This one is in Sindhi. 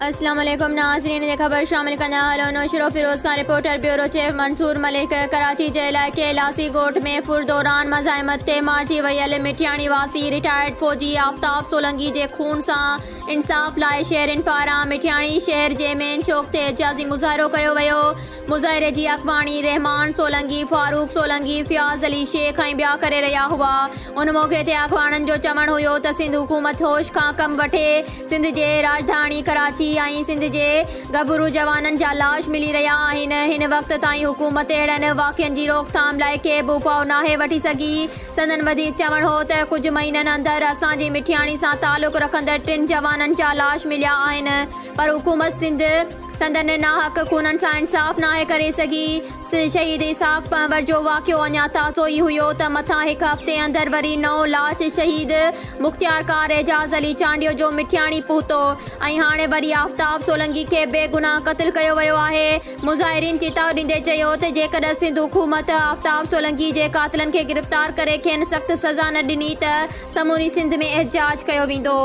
اسلام عليڪم ناظرين جي خبر شامل ڪندا هلو نوشھرو فيروز کان reporter bureau chief Mansoor Malik Karachi جي علائقي لاسي ڳوٺ ۾ ڦر دوران مزاحمت تي مارجي ويل مٺياڻي واسي رٽائرڊ فوجي آفتاب سولنگي جي خون سان انصاف لاء شهرين پاران مٺياڻي شهر جي مين چوڪ تي احتجاجي مظاهرو ڪيو ويو مظاهري جي اڳواڻي رحمان سولنگي، فاروق سولنگي، فياض علي شيخ ۽ ٻيا ڪري رهيا هئا. ان موقعي تي اڳواڻن جو چوڻ هيو ته سنڌ حڪومت هوش کان ڪم وٺي، سنڌ جي راڄڌاڻي ڪراچي ۽ سنڌ جي ڳڀرو جوانن جا لاش ملي رهيا آهن، هن وقت تائين حڪومت اهڙن واقعن جي روڪٿام لاء ڪي به اپاء ناهي وٺي سگهي. سندن وڌيڪ چوڻ هو ته ڪجهه مهينن اندر اسان جي مٺياڻي سان تعلق رکندڙ ٽن جوانن جا لاش مليا آهن پر حڪومت سنڌ سندن ناحق خونن سان انصاف ناهي ڪري سگهي. شهيد اسحاق پنهور جو واقعو اڃا تازو ئي هيو ته مٿان هڪ هفتي اندر وري نئون لاش شهيد مختيارڪار اعجاز علي چانڊيو جو مٺياڻي پهتو ۽ هاڻي وري آفتاب سولنگي کي بيگناهه قتل ڪيو ويو آهي. مظاهرين چتاء ڏيندي چيو ته جيڪڏهن سنڌ حڪومت آفتاب سولنگي جي قاتلن کي گرفتار ڪري کين سخت سزا نه ڏني ته سموري سنڌ ۾ احتجاج ڪيو ويندو.